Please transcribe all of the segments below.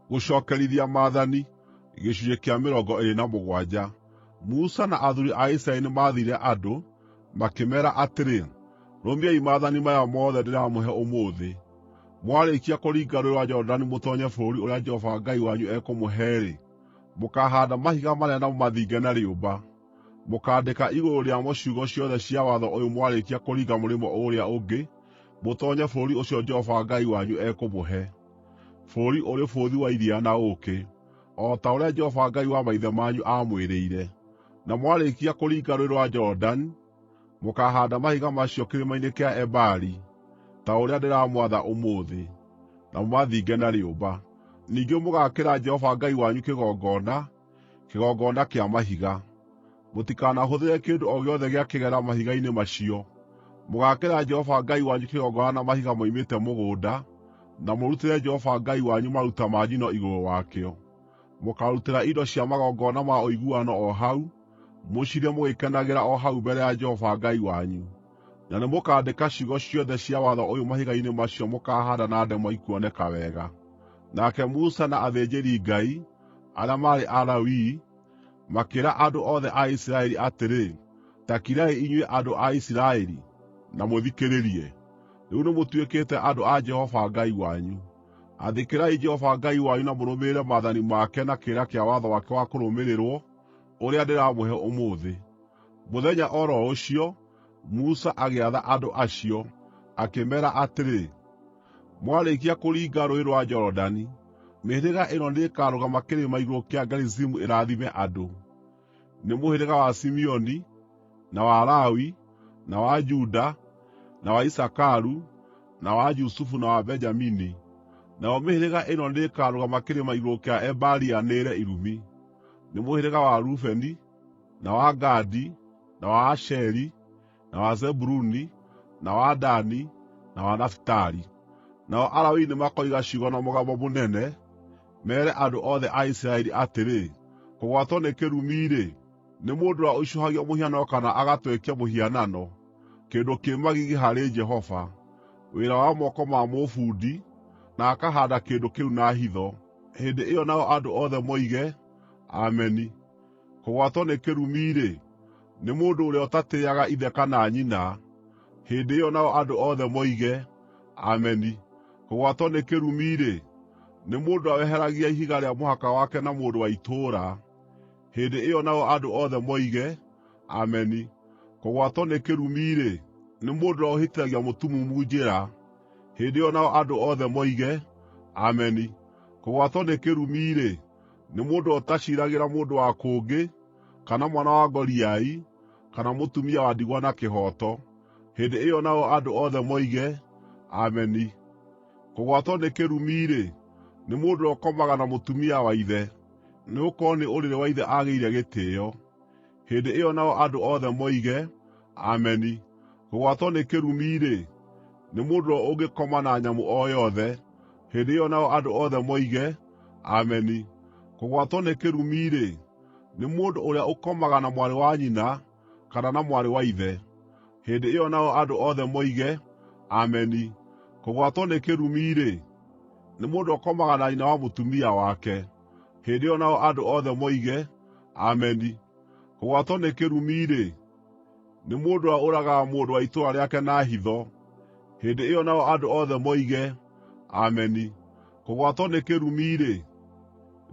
Gũcookerithia Maathani Gĩcunjĩ kĩa 27. Musa na athuuri a Isiraeli nĩmathire andũ, makĩmeera atĩrĩ, “Rũmiai maathani maya mothe ndĩramũhe ũmũthĩ. Mwarĩkia kũringa Rũũĩ rwa Jorodani mũtoonye bũrũri ũrĩa Jehova Ngai wanyu ekũmũhe-rĩ, mũkaahaanda mahiga manene na mũmathinge na rĩũmba. Mũkaandĩka igũrũ rĩamo ciugo ciothe cia watho ũyũ mwarĩkia kũringa mũrĩmo ũrĩa ũngĩ mũtoonye bũrũri ũcio Jehova Ngai wanyu ekũmũhe, bũrũri ũrĩ bũthi wa iria na ũũkĩ, o ta ũrĩa Jehova Ngai wa maithe manyu aamwĩrĩire. Na mwarĩkia kũringa Rũũĩ rwa Jorodani, mũkaahaanda mahiga macio kĩrĩma-inĩ kĩa Ebali, ta ũrĩa ndĩramwatha ũmũthĩ, na mũmathinge na rĩũmba. Ningĩ mũgaakĩra Jehova Ngai wanyu kĩgongona, kĩgongona kĩa mahiga. Mũtikanahũthĩre kĩndũ o gĩothe gĩa kĩgera mahiga-inĩ macio. Mũgaakĩra Jehova Ngai wanyu kĩgongona na mahiga moimĩte mũgũnda, na mũrutĩre Jehova Ngai wanyu maruta ma njino igũrũ wakĩo. Mũkaarutĩra indo cia magongona ma ũiguano o hau, mũcirĩe mũgĩkenagĩra o hau mbere ya Jehova Ngai wanyu. Na nĩmũkandĩka ciugo ciothe cia watho ũyũ mahiga-inĩ macio mũkaahaanda na ndemwa ikuoneka wega. Nake Musa na athĩnjĩri-Ngai, arĩa maarĩ Alawii, makĩĩra andũ othe a Isiraeli atĩrĩ, “Ta kirai inyuĩ andũ a Isiraeli, na mũthikĩrĩrie! Rĩu nĩmũtuĩkĩte andũ a Jehova Ngai wanyu. Athĩkĩrai Jehova Ngai wanyu na mũrũmĩrĩre maathani make na kĩrĩra kĩa watho wake wa kũrũmĩrĩrwo ũrĩa ndĩramũhe ũmũthĩ.” Mũthenya o ro ũcio, Musa agĩatha andũ acio, akĩmeera atĩrĩ, “Mwarĩkia kũringa Rũũĩ rwa Jorodani, mĩhĩrĩga ĩno nĩĩkarũgama kĩrĩma igũrũ kĩa Gerizimu ĩrathime andũ: Nĩ mũhĩrĩga wa Simeoni, na wa Lawi, na wa Juda, na wa Isakaru, na wa Jusufu na wa Benjamini. Nayo mĩhĩrĩga ĩno nĩĩkarũgama kĩrĩma igũrũ kĩa Ebali yanĩrĩre irumi: Nĩ mũhĩrĩga wa Rubeni, na wa Gadi, na wa Asheri, na wa Zebuluni, na wa Dani, na wa Nafitali. Nao Alawii nĩmakoiga ciugo na mũgambo mũnene, meere andũ othe a Isiraeli atĩrĩ, “Kũgwatwo nĩ kĩrumi-rĩ, nĩ mũndũ ũrĩa ũicũhagia mũhianano kana agatwekia mũhianano, kĩndũ kĩ magigi harĩ Jehova, wĩra wa moko ma mũbundi, na akahaanda kĩndũ kĩu na hitho.” Hĩndĩ ĩyo nao andũ othe moige, “Ameni!” Kũgwatwo nĩ kĩrumi-rĩ, nĩ mũndũ ũrĩa ũtatĩĩaga ithe kana nyina. Hĩndĩ ĩyo nao andũ othe moige, “Ameni!” Kũgwatwo nĩ kĩrumi-rĩ, nĩ mũndũ ũrĩa weheragia ihiga rĩa mũhaka wake na mũndũ wa itũũra. Hĩndĩ ĩyo nao andũ othe moige, “Ameni!” Kũgwatwo nĩ kĩrumi-rĩ, nĩ mũndũ ũrĩa ũhĩtithagia mũtumumu njĩra. Hĩndĩ ĩyo nao andũ othe moige, “Ameni!” Kũgwatwo nĩ kĩrumi-rĩ, nĩ mũndũ ũrĩa ũtaciiragĩra mũndũ wa kũngĩ, kana mwana wa ngoriai, kana mũtumia wa ndigwa na kĩhooto. Hĩndĩ ĩyo nao andũ othe moige, “Ameni!” Kũgwatwo nĩ kĩrumi-rĩ, nĩ mũndũ ũrĩa ũkomaga na mũtumia wa ithe, nĩgũkorwo nĩ ũrĩrĩ wa ithe aagĩire gĩtĩĩo. Hĩndĩ ĩyo nao andũ othe moige, “Ameni!” Kũgwatwo nĩ kĩrumi-rĩ, nĩ mũndũ ũrĩa ũngĩkoma na nyamũ o yothe. Hĩndĩ ĩyo nao andũ othe moige, “Ameni!” Kũgwatwo nĩ kĩrumi-rĩ, nĩ mũndũ ũrĩa ũkomaga na mwarĩ wa nyina, kana na mwarĩ wa ithe. Hĩndĩ ĩyo nao andũ othe moige, “Ameni!” Kũgwatwo nĩ kĩrumi-rĩ, nĩ mũndũ ũrĩa ũkomaga na nyina wa mũtumia wake. Hĩndĩ ĩyo nao andũ othe moige, “Ameni!” Kũgwatwo nĩ kĩrumi-rĩ, nĩ mũndũ ũrĩa ũragaga mũndũ wa itũũra rĩake na hitho. Hĩndĩ ĩyo nao andũ othe moige, “Ameni!” Kũgwatwo nĩ kĩrumi-rĩ,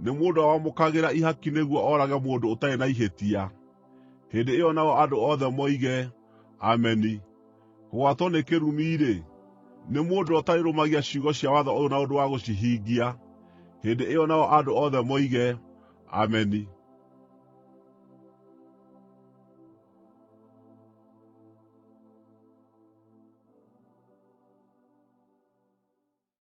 nĩ mũndũ ũrĩa wamũkagĩra ihaki nĩguo oorage mũndũ ũtarĩ na ihĩtia. Hĩndĩ ĩyo nao andũ othe moige, “Ameni!” Kũgwatwo nĩ kĩrumi-rĩ, nĩ mũndũ ũrĩa ũtarĩrũmagia ciugo cia watho ũyũ na ũndũ wa gũcihingia. Hĩndĩ ĩyo nao andũ othe moige, “Ameni!”